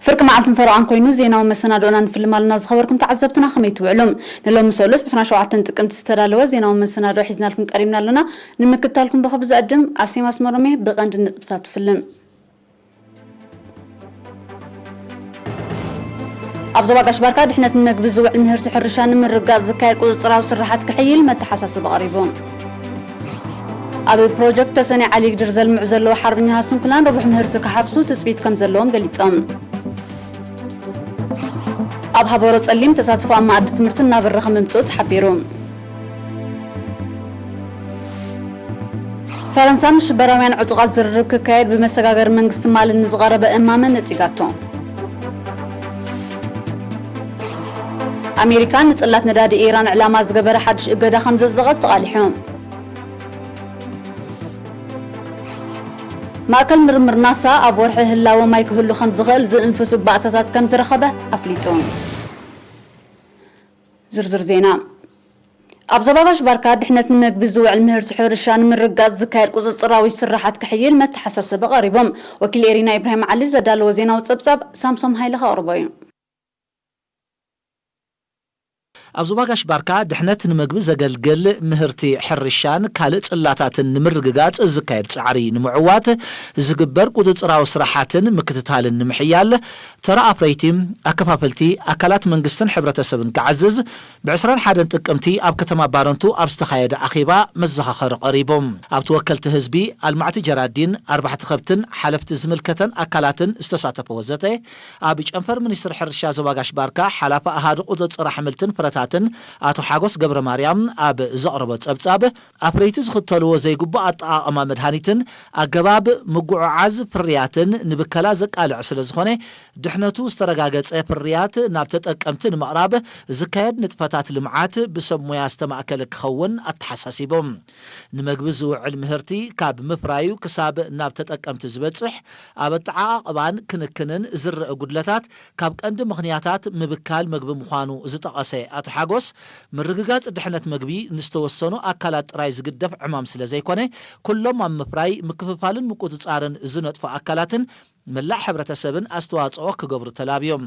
ፍርቂ መዓልትን ፈረቓን ኮይኑ ዜናዊ መሰናዶና ንፍልም ኣለና። ዝኸበርኩም ተዓዘብትና ከመይ ትውዕሉ? ንሎሚ ሰሉስ ዕስራን ሸውዓተን ጥቅምቲ ዝተዳለወ ዜናዊ መሰናዶ ሒዝናልኩም ቀሪብና ኣለና። ንምክትታልኩም ብኽብሪ ዘዕድም ኣርሴማ ኣስመሮም እየ። ብቐንዲ ነጥብታት ፍልም። ኣብ ዞባ ጋሽ ባርካ ድሕነት ንመግቢ ዝውዕል ምህርቲ ሕርሻ ንምርግጋጽ ዝካየድ ቁጽጽራዊ ስራሓት ክሕይል መተሓሳስቢ ቀሪቡ። ኣብ ፕሮጀክት ተሰነይ ዓሊ ግድር ዘልምዑ ዘለዉ ሓርበኛ ሃሱን ኩላን ረቡሕ ምህርቲ ክሓፍሱ ትጽቢት ከም ዘለዎም ገሊጾም። ኣብ ሃበሮ ጸሊም ተሳትፎ ኣብ መኣዲ ትምህርቲ እናበረኸ ምምጽኡ ተሓቢሩ። ፈረንሳ ምስ ሽበራውያን ዕጡቓት ዝርርብ ክካየድ ብመሰጋገሪ መንግስቲ ማሊ ንዝቐረበ እማመ ነጺጋቶ። ኣሜሪካ ንጽላት ነዳዲ ኢራን ዕላማ ዝገበረ ሓድሽ እገዳ ከም ዘጽደቐት ተቓሊሑ። ማእከል ምርምር ናሳ ኣብ ወርሒ ህላወ ማይ ክህሉ ከም ዝኽእል ዝእንፍቱ ባእታታት ከም ዝረኸበ ኣፍሊጡ። ዝርዝር ዜና። ኣብ ዞባ ጋሽ ባርካ ድሕነት ንመግቢ ዝውዕል ምህርቲ ሕርሻ ንምርጋጽ ዝካየድ ቁጽጽራዊ ስራሓት ክሕይል መተሓሳሰቢ ቀሪቦም። ወኪል ኤሪና ኢብራሂም ዓሊ ዘዳለዎ ዜናዊ ጸብጻብ ሳምሶም ሃይለ ከቕርቦ እዩ። ኣብ ዞባ ጋሽ ባርካ ድሕነት ንመግቢ ዘገልግል ምህርቲ ሕርሻን ካልእ ጽላታትን ንምርግጋጽ ዝካየድ ጻዕሪ ንምዕዋት ዝግበር ቁጽጽራዊ ስራሓትን ምክትታልን ንምሕያል ተራ ኣፍረይቲ፣ ኣከፋፈልቲ፣ ኣካላት መንግስትን ሕብረተሰብን ክዓዝዝ ብ ዕስራን ሓደን ጥቅምቲ ኣብ ከተማ ባረንቱ ኣብ ዝተኻየደ ኣኼባ መዘኻኸሪ ቀሪቡ። ኣብቲ ወከልቲ ህዝቢ፣ ኣልማዕቲ ጀራዲን፣ ኣርባሕቲ ከብትን ሓለፍቲ ዝምልከተን ኣካላትን ዝተሳተፈ ወዘተ ኣብ ጨንፈር ሚኒስትሪ ሕርሻ ዞባ ጋሽ ባርካ ሓላፊ ኣሃዱ ቁጽጽር ኣሕምልትን ፍረታትን ኣቶ ሓጎስ ገብረ ማርያም ኣብ ዘቕረቦ ጸብጻብ ኣፍረይቲ ዝኽተልዎ ዘይግቡእ ኣጠቓቕማ መድሃኒትን ኣገባብ ምጉዕዓዝ ፍርያትን ንብከላ ዘቃልዕ ስለ ዝኾነ ድሕነቱ ዝተረጋገጸ ፍርያት ናብ ተጠቀምቲ ንምቕራብ ዝካየድ ንጥፈታት ልምዓት ብሰብ ሞያ ዝተማእከለ ክኸውን ኣተሓሳሲቦም። ንመግቢ ዝውዕል ምህርቲ ካብ ምፍራዩ ክሳብ ናብ ተጠቀምቲ ዝበጽሕ ኣብ ኣጠዓቓቕባን ክንክንን ዝረአ ጉድለታት ካብ ቀንዲ ምኽንያታት ምብካል መግቢ ምዃኑ ዝጠቐሰ ኣቶ ሓጎስ፣ ምርግጋጽ ድሕነት መግቢ ንዝተወሰኑ ኣካላት ጥራይ ዝግደፍ ዕማም ስለ ዘይኮነ፣ ኩሎም ኣብ ምፍራይ፣ ምክፍፋልን ምቁጽጻርን ዝነጥፉ ኣካላትን መላእ ሕብረተሰብን ኣስተዋጽኦ ክገብሩ ተላብዮም።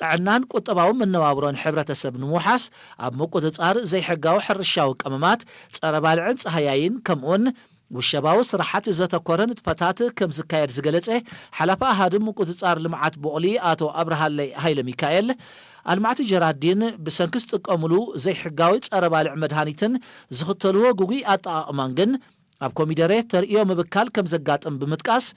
ጥዕናን ቁጠባዊ መነባብሮን ሕብረተሰብ ንምውሓስ፣ ኣብ ምቁጽጻር ዘይሕጋዊ ሕርሻዊ ቀመማት፣ ጸረ ባልዕን ጸሃያይን፣ ከምኡውን ውሸባዊ ስራሓት ዘተኮረ ንጥፈታት ከም ዝካየድ ዝገለጸ ሓላፊ ኣሃዱ ምቁጽጻር ልምዓት ቡቕሊ ኣቶ ኣብርሃለይ ሃይለ ሚካኤል፣ ኣልማዕቲ ጀራዲን ብሰንኪ ዝጥቀምሉ ዘይሕጋዊ ጸረ ባልዕ መድሃኒትን ዝኽተልዎ ግጉይ ኣጠቓቕማን ግን ኣብ ኮሚደረ ተርእዮ ምብካል ከም ዘጋጥም ብምጥቃስ፣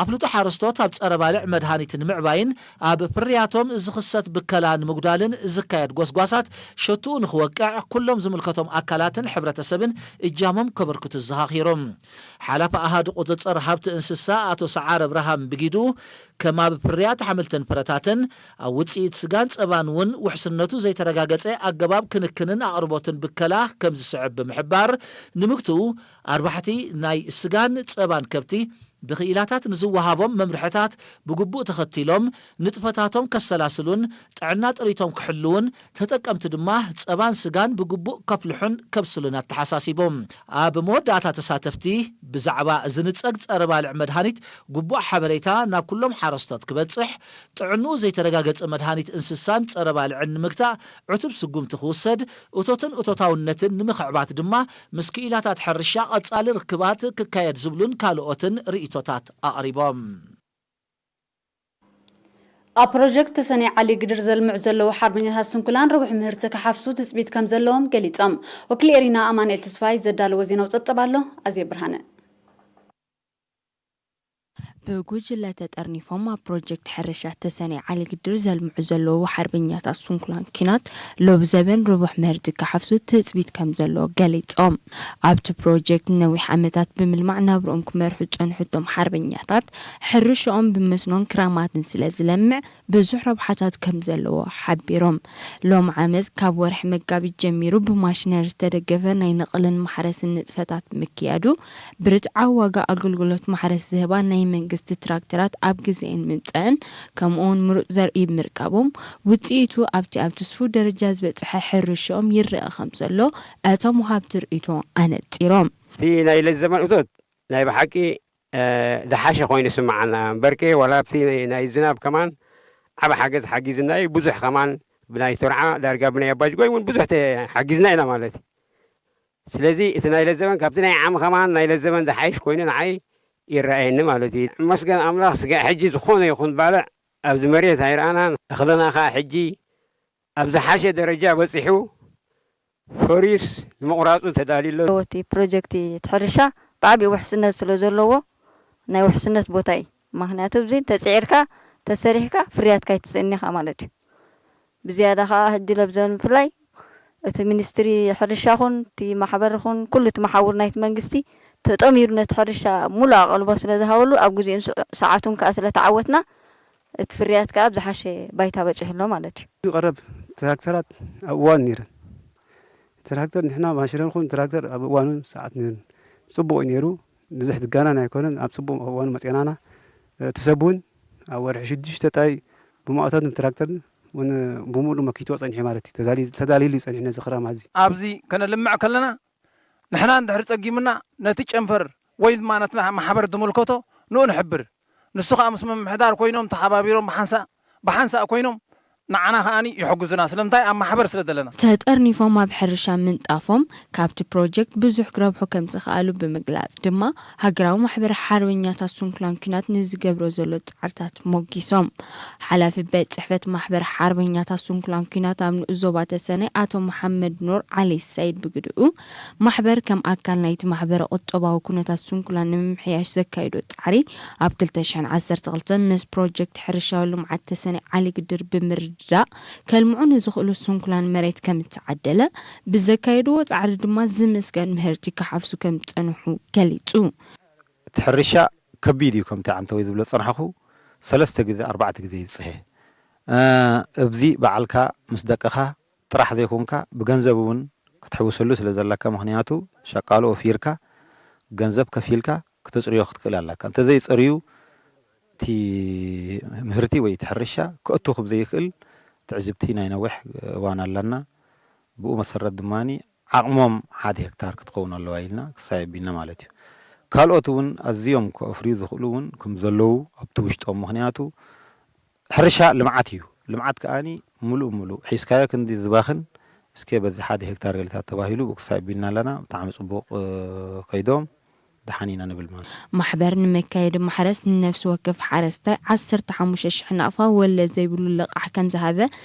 ኣፍልጦ ሓረስቶት ኣብ ጸረ ባልዕ መድሃኒት ንምዕባይን ኣብ ፍርያቶም ዝኽሰት ብከላ ንምጉዳልን ዝካየድ ጎስጓሳት ሸትኡ ንኽወቅዕ ኩሎም ዝምልከቶም ኣካላትን ሕብረተሰብን እጃሞም ከበርክቱ ዘኻኺሮም። ሓላፊ ኣሃዱ ቁጽጽር ሃብቲ እንስሳ ኣቶ ሰዓረ ኣብርሃም ብጊዱ፣ ከም ኣብ ፍርያት ኣሕምልትን ፍረታትን፣ ኣብ ውጽኢት ስጋን ጸባን እውን ውሕስነቱ ዘይተረጋገጸ ኣገባብ ክንክንን ኣቕርቦትን ብከላ ከም ዝስዕብ ብምሕባር፣ ንምግትኡ ኣርባሕቲ ናይ ስጋን ጸባን ከብቲ ብኽኢላታት ንዝወሃቦም መምርሕታት ብግቡእ ተኸቲሎም ንጥፈታቶም ከሰላስሉን ጥዕና ጥሪቶም ክሕልውን፣ ተጠቀምቲ ድማ ጸባን ስጋን ብግቡእ ከፍልሑን ከብስሉን ኣተሓሳሲቦም። ኣብ መወዳእታ ተሳተፍቲ ብዛዕባ ዝንጸግ ጸረ ባልዕ መድሃኒት ግቡእ ሓበሬታ ናብ ኩሎም ሓረስቶት ክበጽሕ፣ ጥዕንኡ ዘይተረጋገጸ መድሃኒት እንስሳን ጸረ ባልዕን ንምግታእ ዕቱብ ስጉምቲ ክውሰድ፣ እቶትን እቶታውነትን ንምኽዕባት ድማ ምስ ክኢላታት ሕርሻ ቀጻሊ ርክባት ክካየድ ዝብሉን ካልኦትን ርእይቶታት ኣቕሪቦም። ኣብ ፕሮጀክት ተሰነይ ዓሊ ግድር ዘልምዑ ዘለዉ ሓርበኛታት ስንኩላን ረቡሕ ምህርቲ ክሓፍሱ ትጽቢት ከም ዘለዎም ገሊጾም። ወኪል ኤሪና ኣማኑኤል ተስፋይ ዘዳለዎ ዜናዊ ጸብጸብ ኣሎ። ኣዜ ብርሃነ። ብጉጅለ ተጠርኒፎም ኣብ ፕሮጀክት ሕርሻ ተሰነይ ዓሊ ግድር ዘልምዑ ዘለዉ ሓርበኛታት ስንኩላን ኪናት ሎብ ዘበን ረቡሕ ምህርቲ ክሓፍሱ ትጽቢት ከም ዘሎ ገሊጾም። ኣብቲ ፕሮጀክት ነዊሕ ዓመታት ብምልማዕ ናብርኦም ክመርሑ ዝጸንሑ እቶም ሓርበኛታት፣ ሕርሽኦም ብመስኖን ክራማትን ስለ ዝለምዕ ብዙሕ ረብሓታት ከም ዘለዎ ሓቢሮም። ሎም ዓመት ካብ ወርሒ መጋቢት ጀሚሩ ብማሽነሪ ዝተደገፈ ናይ ነቕልን ማሕረስን ንጥፈታት ምክያዱ፣ ብርትዓዊ ዋጋ ኣገልግሎት ማሕረስ ዝህባ ናይ መንግስቲ ትራክተራት ኣብ ግዜኤን ምምጸእን፣ ከምኡውን ምሩጽ ዘርኢ ምርካቦም፣ ውጽኢቱ ኣብቲ ኣብ ትስፉው ደረጃ ዝበጽሐ ሕርሽኦም ይረኣ ከም ዘሎ እቶም ወሃብቲ ርእይቶ ኣነጺሮም። እቲ ናይ ለዚ ዘመን እቶት ናይ ብሓቂ፣ እ፣ ዝሓሸ ኮይኑ ይስምዓና እምበርኬ፣ ዋላ ኣብቲ ናይ፣ ናይ ዝናብ ከማን ዓብ ሓገዝ ሓጊዝና እዩ። ብዙሕ ከማን ብናይ ቶርዓ ዳርጋ ብናይ ኣባጅጎይ እውን ብዙሕ ተሓጊዝና ኢና ማለት እዩ። ስለዚ እቲ ናይ ለዘበን ካብቲ ናይ ዓም ከማን ናይ ለዘበን ዝሓይሽ ኮይኑ ንዓይ ይረኣየኒ ማለት እዩ። መስገን ኣምላኽ ስጋዕ ሕጂ ዝኾነ ይኹን ባልዕ ኣብዚ መሬት ኣይረኣናን። እኽልና ኸዓ ሕጂ ኣብ ዝሓሸ ደረጃ በጺሑ ፈሪዩስ ንምቑራጹ ተዳልዩ ኣሎ። እቲ ፕሮጀክት እቲ ሕርሻ ብዓቢኡ ውሕስነት ስለ ዘለዎ ናይ ውሕስነት ቦታ እዩ። ምኽንያቱ እዚ ተጽዒርካ ተሰሪሕካ ፍርያትካ ኣይትስእን ኢኻ ማለት እዩ። ብዝያዳ ከዓ ህጂ ለብዘን ብፍላይ እቲ ሚኒስትሪ ሕርሻ ኹን እቲ ማሕበር ኹን ኩሉ እቲ መሓውር ናይቲ መንግስቲ ተጠሚሩ ነቲ ሕርሻ ሙሉእ ኣቐልቦ ስለ ዝሃበሉ ኣብ ግዜኡን ሰዓቱን ከዓ ስለ ተዓወትና እቲ ፍርያት ከዓ ኣብ ዝሓሸ ባይታ በፂሑ ኣሎ ማለት እዩ። ቀረብ ትራክተራት ኣብ እዋኑ ነይረን። ትራክተር ንሕና ማሽነሪ ኹን ትራክተር ኣብ እዋኑን ሰዓት ነይረን። ፅቡቕ እዩ ነይሩ። ብዙሕ ድጋናን ኣይኮነን። ኣብ ፅቡቕ እዋኑ መፅናና። እቲ ሰብ እውን ኣብ ወርሒ ሽዱሽተ ጣይ ብመእቶትን ትራክተርን እውን ብሙሉእ መኪትዎ ፀኒሑ ማለት እዩ። ተዳልዩ- ተዳልዩሉ እዩ ፀኒሑ ነዚ ክራማት እዚ። ኣብዚ ከነልምዕ ከለና ንሕና እንድሕር ጸጊሙና ነቲ ጨንፈር ወይ ድማ ነቲ ማሕበር ዝምልከቶ ንኡ ንሕብር። ንሱ ከኣ ምስ ምምሕዳር ኮይኖም ተሓባቢሮም ብሓንሳእ ብሓንሳእ ኮይኖም ንዓና ከኣኒ ይሕግዙና። ስለምንታይ? ኣብ ማሕበር ስለ ዘለና። ተጠርኒፎም ኣብ ሕርሻ ምንጣፎም ካብቲ ፕሮጀክት ብዙሕ ክረብሑ ከም ዝኸኣሉ ብምግላጽ ድማ ሃገራዊ ማሕበር ሓርበኛታት ስንኩላን ኲናት ንዝገብሮ ዘሎ ጻዕርታት ሞጊሶም። ሓላፊ ቤት ጽሕፈት ማሕበር ሓርበኛታት ስንኩላን ኲናት ኣብ ንኡስ ዞባ ተሰነይ ኣቶ መሓመድ ኑር ዓሊ ሰይድ ብግድኡ፣ ማሕበር ከም ኣካል ናይቲ ማሕበረ ቁጠባዊ ኩነታት ስንኩላን ንምምሕያሽ ዘካየዶ ጻዕሪ ኣብ ክልተ ሽሕን ዓሰርተ ክልተን ምስ ፕሮጀክት ሕርሻዊ ልምዓት ተሰነይ ዓሊ ግድር ብምርድዳእ ከልምዑ ንዝኽእሉ ስንኩላን መሬት ከም እተዓደለ፣ ብዘካየድዎ ጻዕሪ ድማ ዝምስገን ምህርቲ ክሓፍሱ ከም ዝጸንሑ ገሊጹ። እቲ ሕርሻ ከቢድ እዩ። ከምቲ ዓንተወይ ዝብሎ ዝጸናሕኩ ሰለስተ ግዜ ኣርባዕተ ግዜ ይጽሄ። እ፣ እብዚ በዓልካ ምስ ደቅኻ ጥራሕ ዘይኮንካ ብገንዘብ እውን ክትሕውሰሉ ስለ ዘለካ፣ ምኽንያቱ ሸቃሎ ወፊርካ ገንዘብ ከፊልካ ክተጽርዮ ክትክእል ኣለካ። እንተዘይጸርዩ እቲ ምህርቲ ወይ እቲ ሕርሻ ክእቱ ክብ ዘይክእል ትዕዝብቲ ናይ ነዊሕ እዋን ኣለና። ብኡ መሰረት ድማ ዓቕሞም ሓደ ሄክታር ክትኸውን ኣለዋ ኢልና ክሳይ ኣቢልና ማለት እዩ። ካልኦት እውን ኣዝዮም ከፍርዩ ዝኽእሉ እውን ከም ዘለዉ ኣብቲ ውሽጦም፣ ምኽንያቱ ሕርሻ ልምዓት እዩ። ልምዓት ከኣኒ ሙሉእ ሙሉእ ሒዝካዮ ክንዲ ዝባኽን፣ እስከ በዚ ሓደ ሄክታር ገሊታት ተባሂሉ ብክሳይ ኣቢልና ኣለና። ብጣዕሚ ጽቡቕ፣ እ፣ ከይዶም ደሓን ኢና ንብል ማለት። ማሕበር ንመካየዲ ማሕረስ ንነፍሲ ወከፍ ሓረስታይ ዓሰርተ ሓሙሽተ ሽሕ ናቕፋ ወለድ ዘይብሉ ልቓሕ ከም ዝሃበ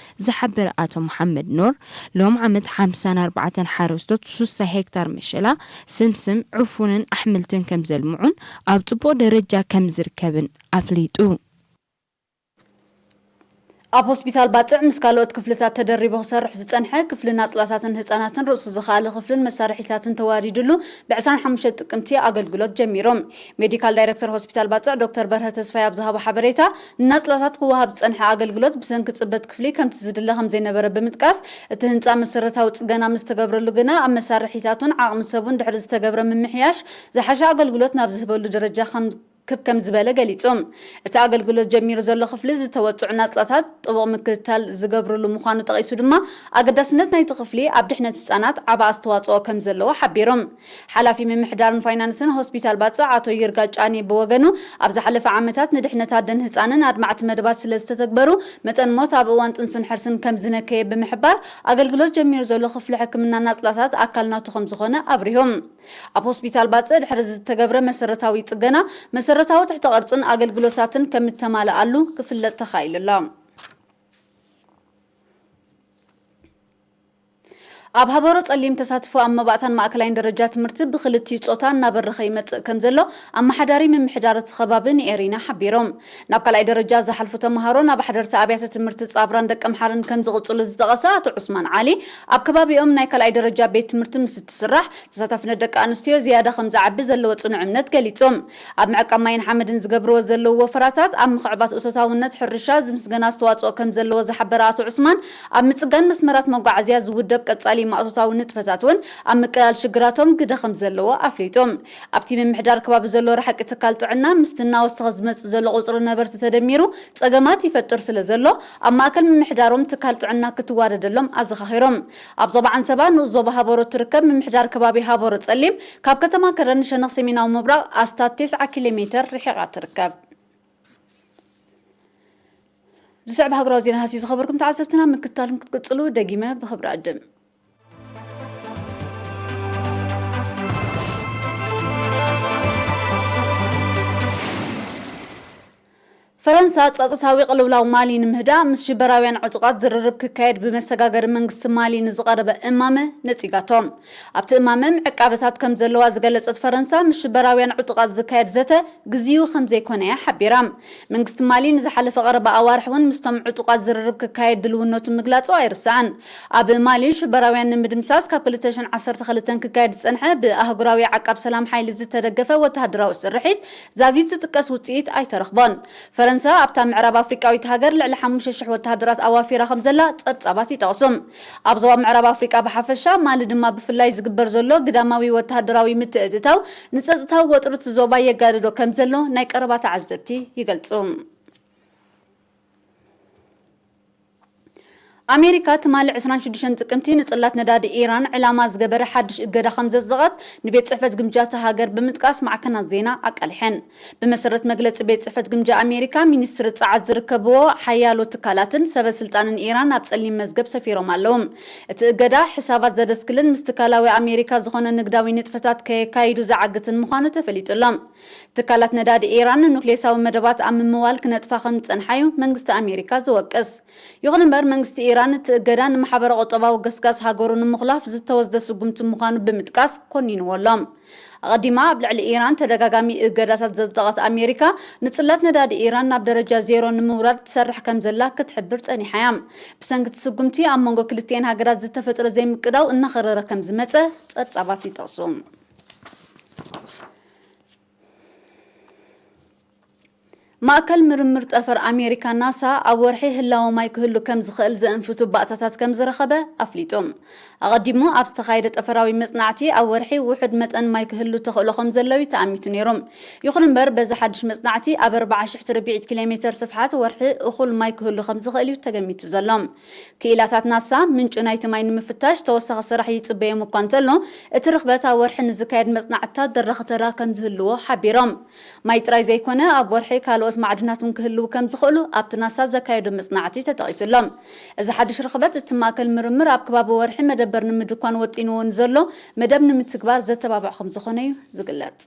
ዝሓበረ ኣቶ መሓመድ ኑር፣ ሎም ዓመት ሓምሳን ኣርባዕተን ሓረስቶት ሱሳ ሄክታር መሸላ፣ ስምስም፣ ዕፉንን ኣሕምልትን ከም ዘልምዑን ኣብ ጽቡቕ ደረጃ ከም ዝርከብን ኣፍሊጡ። ኣብ ሆስፒታል ባጽዕ ምስ ካልኦት ክፍልታት ተደሪቡ ክሰርሕ ዝጸንሐ ክፍሊ ናጽላታትን ህጻናትን ርእሱ ዝኸኣለ ክፍልን መሳርሒታትን ተዋዲድሉ ብ ዕስራን ሓሙሽተን ጥቅምቲ ኣገልግሎት ጀሚሩ። ሜዲካል ዳይሬክተር ሆስፒታል ባጽዕ ዶክተር በርሀ ተስፋይ ኣብ ዝሃቦ ሓበሬታ፣ ንናጽላታት ክወሃብ ዝጸንሐ ኣገልግሎት ብሰንኪ ጽበት ክፍሊ ከምቲ ዝድለ ከም ዘይነበረ ብምጥቃስ፣ እቲ ህንጻ መሰረታዊ ጽገና ምስ ተገብረሉ ግና ኣብ መሳርሒታቱን ዓቕሚ ሰቡን ድሕሪ ዝተገብረ ምምሕያሽ ዝሓሸ ኣገልግሎት ናብ ዝህበሉ ደረጃ ከም ክብ ከም ዝበለ ገሊጹ። እቲ ኣገልግሎት ጀሚሩ ዘሎ ክፍሊ ዝተወጽዑ ናጽላታት ጥቡቕ ምክትታል ዝገብርሉ ምዃኑ ጠቒሱ ድማ፣ ኣገዳስነት ናይቲ ክፍሊ ኣብ ድሕነት ህጻናት ዓቢ ኣስተዋጽኦ ከም ዘለዎ ሓቢሩ። ሓላፊ ምምሕዳርን ፋይናንስን ሆስፒታል ባጽዕ ኣቶ ይርጋ ጫኒ ብወገኑ፣ ኣብ ዝሓለፈ ዓመታት ንድሕነት ኣደን ህጻንን ኣድማዕቲ መደባት ስለ ዝተተግበሩ፣ መጠን ሞት ኣብ እዋን ጥንስን ሕርስን ከም ዝነከየ ብምሕባር፣ ኣገልግሎት ጀሚሩ ዘሎ ክፍሊ ሕክምና ናጽላታት ኣካል ናቱ ከም ዝኾነ ኣብሪሁ። ኣብ ሆስፒታል ባጽዕ ድሕሪ ዝተገብረ መሰረታዊ ጽገና፣ መሰረታዊ ትሕተ ቅርጽን ኣገልግሎታትን ከም እተማልኣሉ ክፍለጥ ተኻኢሉ ኣሎ። ኣብ ሃበሮ ጸሊም ተሳትፎ ኣብ መባእታን ማእከላይን ደረጃ ትምህርቲ ብክልቲኡ ጾታ እናበረኸ ይመጽእ ከም ዘሎ ኣመሓዳሪ ምምሕዳር እቲ ከባቢ ንኤሪና ሓቢሮም። ናብ ካልኣይ ደረጃ ዝሓልፉ ተምሃሮ ናብ ሓደርቲ ኣብያተ ትምህርቲ ጻብራን ደቀምሓርን ከም ዝቕጽሉ ዝጠቐሰ ኣቶ ዑስማን ዓሊ፣ ኣብ ከባቢኦም ናይ ካልኣይ ደረጃ ቤት ትምህርቲ ምስ እትስራሕ፣ ተሳታፍነት ደቂ ኣንስትዮ ዝያዳ ከም ዝዓቢ ዘለዎ ጽኑዕ እምነት ገሊጹ። ኣብ ምዕቃብ ማይን ሓመድን ዝገብርዎ ዘለዉ ወፈራታት፣ ኣብ ምኽዕባት እቶታውነት ሕርሻ ዝምስገን ኣስተዋጽኦ ከም ዘለዎ ዝሓበረ ኣቶ ዑስማን፣ ኣብ ምጽጋን መስመራት መጓዓዝያ ዝውደብ ቀጻሊ ማእቶታዊ ንጥፈታት እውን ኣብ ምቅላል ሽግራቶም ግደ ከም ዘለዎ ኣፍሊጡ። ኣብቲ ምምሕዳር ከባቢ ዘሎ ረሓቂ ትካል ጥዕና ምስቲ እናወሰኸ ዝመጽእ ዘሎ ቁጽሪ ነበርቲ ተደሚሩ ጸገማት ይፈጥር ስለ ዘሎ፣ ኣብ ማእከል ምምሕዳሮም ትካል ጥዕና ክትዋደደሎም ኣዘኻኺሮም። ኣብ ዞባ ዓንሰባ ንኡስ ዞባ ሃበሮ ትርከብ ምምሕዳር ከባቢ ሃበሮ ጸሊም፣ ካብ ከተማ ከረን ንሸነኽ ሰሜናዊ ምብራቕ ኣስታት ተስዓ ኪሎ ሜተር ርሒቓ ትርከብ። ዝስዕብ ሃገራዊ ዜና ሃስዩ ዝኸበርኩም ተዓዘብትና ምክትታልኩም ክትቅጽሉ ደጊመ ብኽብሪ ዕድም። ፈረንሳ ጸጥታዊ ቅልውላው ማሊ ንምህዳእ ምስ ሽበራውያን ዕጡቓት ዝርርብ ክካየድ ብመሰጋገሪ መንግስቲ ማሊ ንዝቐረበ እማመ ነጺጋቶ። ኣብቲ እማመ ዕቃበታት ከም ዘለዋ ዝገለጸት ፈረንሳ፣ ምስ ሽበራውያን ዕጡቓት ዝካየድ ዘተ ግዜኡ ከም ዘይኮነ እያ ሓቢራ። መንግስቲ ማሊ ንዝሓለፈ ቀረባ ኣዋርሕ እውን ምስቶም ዕጡቓት ዝርርብ ክካየድ ድልውነቱ ምግላጹ ኣይርሳዕን። ኣብ ማሊ ሽበራውያን ንምድምሳስ ካብ ክልተ ሽሕን ዓሰርተ ክልተን ክካየድ ዝጸንሐ ብኣህጉራዊ ዓቃብ ሰላም ሓይሊ ዝተደገፈ ወተሃደራዊ ስርሒት ዛጊት ዝጥቀስ ውጽኢት ኣይተረኽቦን። ፈረንሳ ኣብታ ምዕራብ ኣፍሪቃዊት ሃገር ልዕሊ ሓሙሽተ ሽሕ ወተሃደራት ኣዋፊራ ከም ዘላ ጸብጻባት ይጠቕሱ። ኣብ ዞባ ምዕራብ ኣፍሪቃ ብሓፈሻ፣ ማሊ ድማ ብፍላይ ዝግበር ዘሎ ግዳማዊ ወተሃደራዊ ምትእትታው ንጸጥታዊ ወጥሪ እቲ ዞባ የጋድዶ ከም ዘሎ ናይ ቀረባ ተዓዘብቲ ይገልጹ። ኣሜሪካ ትማሊ ዕስራን ሽዱሽተን ጥቅምቲ ንጽላት ነዳዲ ኢራን ዕላማ ዝገበረ ሓድሽ እገዳ ከም ዘጽደቐት ንቤት ጽሕፈት ግምጃ እታ ሃገር ብምጥቃስ ማዕከናት ዜና ኣቃሊሐን። ብመሰረት መግለጺ ቤት ጽሕፈት ግምጃ ኣሜሪካ፣ ሚኒስትሪ ጸዓት ዝርከብዎ ሓያሎ ትካላትን ሰበ ስልጣንን ኢራን ኣብ ጸሊም መዝገብ ሰፊሮም ኣለዉ። እቲ እገዳ ሕሳባት ዘደስክልን ምስ ትካላዊ ኣሜሪካ ዝኾነ ንግዳዊ ንጥፈታት ከየካይዱ ዝዓግትን ምዃኑ ተፈሊጡ ኣሎ። ትካላት ነዳዲ ኢራን ንኑክሌሳዊ መደባት ኣብ ምምዋል ክነጥፋ ከም ዝጸንሓ እዩ መንግስቲ ኣሜሪካ ዝወቅስ። ይኹን እምበር፣ መንግስቲ ኢራን እቲ እገዳ ንማሕበረ ቁጠባዊ ገስጋስ ሃገሩ ንምኹላፍ ዝተወስደ ስጉምቲ ምዃኑ ብምጥቃስ ኮኒንዎ ኣሎ። ኣቐዲማ ኣብ ልዕሊ ኢራን ተደጋጋሚ እገዳታት ዘጽደቐት ኣሜሪካ፣ ንጽላት ነዳዲ ኢራን ናብ ደረጃ ዜሮ ንምውራድ ትሰርሕ ከም ዘላ ክትሕብር ጸኒሓ እያ። ብሰንኪ እቲ ስጉምቲ፣ ኣብ መንጎ ክልቲኤን ሃገራት ዝተፈጥረ ዘይምቅዳው እናኸረረ ከም ዝመጸ ጸብጻባት ይጠቕሱ። ማእከል ምርምር ጠፈር ኣሜሪካ ናሳ ኣብ ወርሒ ህላወ ማይ ክህሉ ከም ዝኽእል ዘእንፍቱ ባእታታት ከም ዝረኸበ ኣፍሊጡ። ኣቐዲሙ ኣብ ዝተኻየደ ጠፈራዊ መጽናዕቲ ኣብ ወርሒ ውሑድ መጠን ማይ ክህሉ ተኽእሎ ከም ዘሎ እዩ ተኣሚቱ ነይሩ። ይኹን እምበር በዚ ሓድሽ መጽናዕቲ ኣብ ኣርባዓ ሽሕ ትርብዒት ኪሎ ሜተር ስፍሓት ወርሒ እኹል ማይ ክህሉ ከም ዝኽእል እዩ ተገሚቱ ዘሎ። ክኢላታት ናሳ ምንጪ ናይቲ ማይ ንምፍታሽ ተወሳኺ ስራሕ ይጽበዮም እኳ እንተሎ፣ እቲ ርኽበት ኣብ ወርሒ ንዝካየድ መጽናዕትታት ደረኽተራ ከም ዝህልዎ ሓቢሮም። ማይ ጥራይ ዘይኮነ፣ ኣብ ወርሒ ካልኦት ማዕድናት እውን ክህልዉ ከም ዝኽእሉ ኣብቲ ናሳ ዘካየዶ መጽናዕቲ ተጠቒሱ ኣሎ። እዚ ሓድሽ ርኽበት፣ እቲ ማእከል ምርምር ኣብ ከባቢ ወርሒ መደበር ንምድኳን ወጢንዎ ንዘሎ መደብ ንምትግባር ዘተባብዕ ከም ዝኾነ እዩ ዝግለጽ።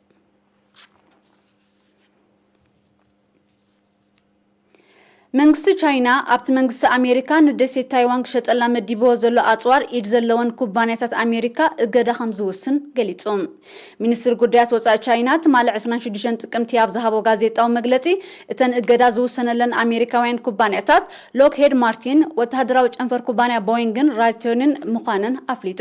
መንግስቲ ቻይና ኣብቲ መንግስቲ ኣሜሪካ ንደሴት ታይዋን ክሸጠላ መዲብዎ ዘሎ ኣጽዋር ኢድ ዘለወን ኩባንያታት ኣሜሪካ እገዳ ከም ዝውስን ገሊጹ። ሚኒስትሪ ጉዳያት ወጻኢ ቻይና ትማሊ ዕስራን ሽዱሽተን ጥቅምቲ ኣብ ዝሃቦ ጋዜጣዊ መግለጺ፣ እተን እገዳ ዝውሰነለን ኣሜሪካውያን ኩባንያታት ሎክሄድ ማርቲን፣ ወተሃደራዊ ጨንፈር ኩባንያ ቦይንግን ራይቶንን ምዃነን ኣፍሊጡ።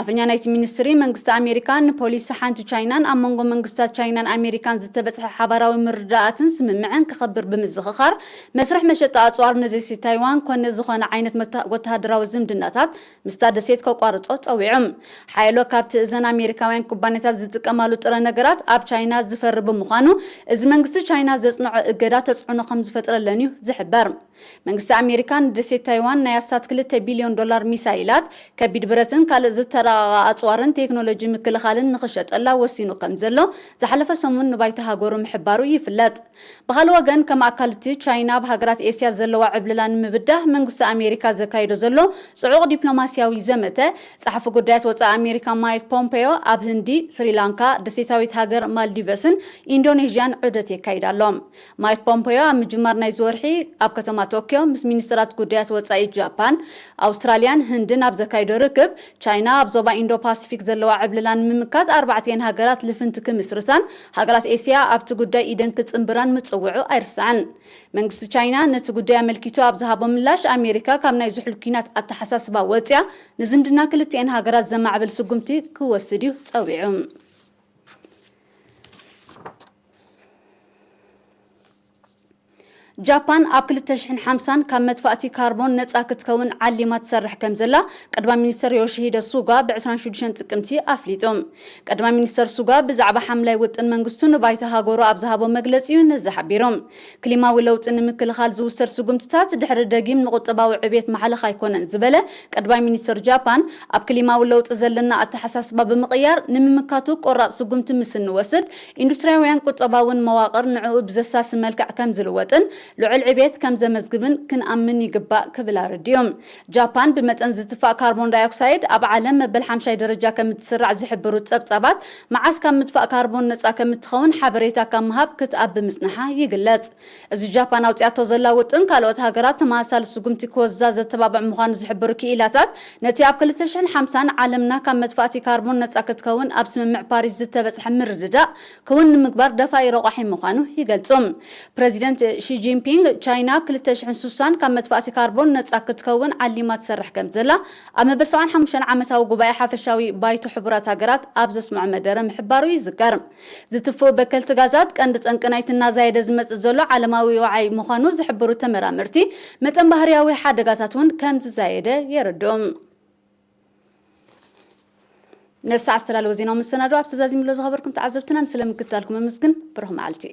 ኣፈኛ ናይቲ ሚኒስትሪ፣ መንግስቲ ኣሜሪካ ንፖሊሲ ሓንቲ ቻይናን ኣብ መንጎ መንግስታት ቻይናን ኣሜሪካን ዝተበጽሐ ሓባራዊ ምርዳኣትን ስምምዕን ከኸብር ብምዝኽኻር፣ መስርሕ መሸጣ ኣጽዋር ንደሴት ታይዋን ኮነ ዝኾነ ዓይነት መታ-፣ ወተሃደራዊ ዝምድናታት ምስታ ደሴት ከቋርጾ ጸዊዑ። ሓያሎ ካብቲ እዘን ኣሜሪካውያን ኩባንያታት ዝጥቀማሉ ጥረ ነገራት ኣብ ቻይና ዝፈሪ ብምዃኑ፣ እዚ መንግስቲ ቻይና ዘጽንዖ እገዳ ተጽዕኖ ከም ዝፈጥረለን እዩ ዝሕበር። መንግስቲ ኣሜሪካ ንደሴት ታይዋን ናይ ኣስታት ክልተ ቢልዮን ዶላር ሚሳይላት፣ ከቢድ ብረትን ካልእ ዝተራቐቐ ኣጽዋርን ቴክኖሎጂ ምክልኻልን ንኽሸጠላ ወሲኑ ከም ዘሎ ዝሓለፈ ሰሙን ንባይቶ ሃገሩ ምሕባሩ ይፍለጥ። ብኻልእ ወገን፣ ከም ኣካል እቲ ቻይና ኣብ ሃገራት ኤስያ ዘለዋ ዕብለላ ንምብዳህ መንግስቲ ኣሜሪካ ዘካይዶ ዘሎ ጽዑቕ ዲፕሎማስያዊ ዘመተ፣ ጸሓፊ ጉዳያት ወጻኢ ኣሜሪካ ማይክ ፖምፔዮ ኣብ ህንዲ፣ ስሪላንካ፣ ደሴታዊት ሃገር ማልዲቨስን ኢንዶኔዥያን ዑደት የካይድ ኣሎ። ማይክ ፖምፔዮ ኣብ ምጅማር ናይዚ ወርሒ ኣብ ከተማ ቶክዮ ምስ ሚኒስትራት ጉዳያት ወጻኢ ጃፓን፣ ኣውስትራልያን ህንድን ኣብ ዘካይዶ ርክብ፣ ቻይና ኣብ ዞባ ኢንዶ ፓሲፊክ ዘለዋ ዕብለላ ንምምካት ኣርባዕቲኤን ሃገራት ልፍንቲ ክምስርታን ሃገራት ኤስያ ኣብቲ ጉዳይ ኢደን ክጽንብራን ምጽውዑ ኣይርሳዕን። መንግስቲ ቻይና ነቲ ጉዳይ ኣመልኪቱ ኣብ ዝሃቦ ምላሽ፣ ኣሜሪካ ካብ ናይ ዝሑል ኲናት ኣተሓሳስባ ወጽያ ንዝምድና ክልቲኤን ሃገራት ዘማዕብል ስጉምቲ ክወስድ እዩ ጸዊዑ። ጃፓን ኣብ ክልተ ሽሕን ሓምሳን ካብ መጥፋእቲ ካርቦን ነጻ ክትከውን ዓሊማ ትሰርሕ ከም ዘላ ቀዳማይ ሚኒስተር ዮሺሂደ ሱጋ ብ ዕስራን ሽዱሽተን ጥቅምቲ ኣፍሊጡ። ቀዳማይ ሚኒስተር ሱጋ ብዛዕባ ሓምላይ ውጥን መንግስቱ ንባይቶ ሃገሩ ኣብ ዝሃቦ መግለጺ እዩ ነዚ ሓቢሩ። ክሊማዊ ለውጢ ንምክልኻል ዝውሰድ ስጉምትታት ድሕሪ ደጊም ንቁጠባዊ ዕብየት ማሕለኽ ኣይኮነን ዝበለ ቀዳማይ ሚኒስተር ጃፓን፣ ኣብ ክሊማዊ ለውጢ ዘለና ኣተሓሳስባ ብምቕያር ንምምካቱ ቆራጽ ስጉምቲ ምስ እንወስድ፣ ኢንዱስትሪያውያን ቁጠባውን መዋቕር ንዕኡ ብዘሳሲ መልክዕ ከም ዝልወጥን ልዑል ዕቤት ከም ዘመዝግብን ክንኣምን ይግባእ ክብል ኣረዲኡ። ጃፓን ብመጠን ዝትፋእ ካርቦን ዳይኦክሳይድ ኣብ ዓለም መበል ሓምሻይ ደረጃ ከም እትስራዕ ዝሕብሩ ጸብጻባት፣ መዓስ ካብ ምትፋእ ካርቦን ነጻ ከም እትኸውን ሓበሬታ ካብ ምሃብ ክትኣቢ ምጽንሓ ይግለጽ። እዚ ጃፓን ኣውጺኣቶ ዘላ ውጥን፣ ካልኦት ሃገራት ተመሳሳሊ ስጉምቲ ክወስዳ ዘተባብዕ ምዃኑ ዝሕብሩ ክኢላታት፣ ነቲ ኣብ ክልተ ሽሕን ሓምሳን ዓለምና ካብ መጥፋእቲ ካርቦን ነጻ ክትከውን ኣብ ስምምዕ ፓሪስ ዝተበጽሐ ምርድዳእ ክውን ንምግባር ደፋኢ ረቋሒ ምዃኑ ይገልጹ። ፕረዚደንት ሺ ጂንፒንግ፣ ቻይና ክልተ ሽሕን ሱሳን ካብ መጥፋእቲ ካርቦን ነጻ ክትከውን ዓሊማ ትሰርሕ ከም ዘላ ኣብ መበል ሰብዓን ሓሙሽተን ዓመታዊ ጉባኤ ሓፈሻዊ ባይቶ ሕቡራት ሃገራት ኣብ ዘስምዖ መደረ ምሕባሩ ይዝከር። ዝትፍኡ በከልቲ ጋዛት ቀንዲ ጠንቂ ናይቲ እናዛየደ ዝመጽእ ዘሎ ዓለማዊ ወዓይ ምዃኑ ዝሕብሩ ተመራመርቲ፣ መጠን ባህርያዊ ሓደጋታት እውን ከም ዝዛየደ የረድኡ። ነሳዕ ዝተዳለወ ዜናዊ መሰናዶ ኣብ ተዛዚምሎ ዝኸበርኩም ተዓዘብትና ንስለ ምክታልኩም ኣመስግን። ብሩኽ መዓልቲ።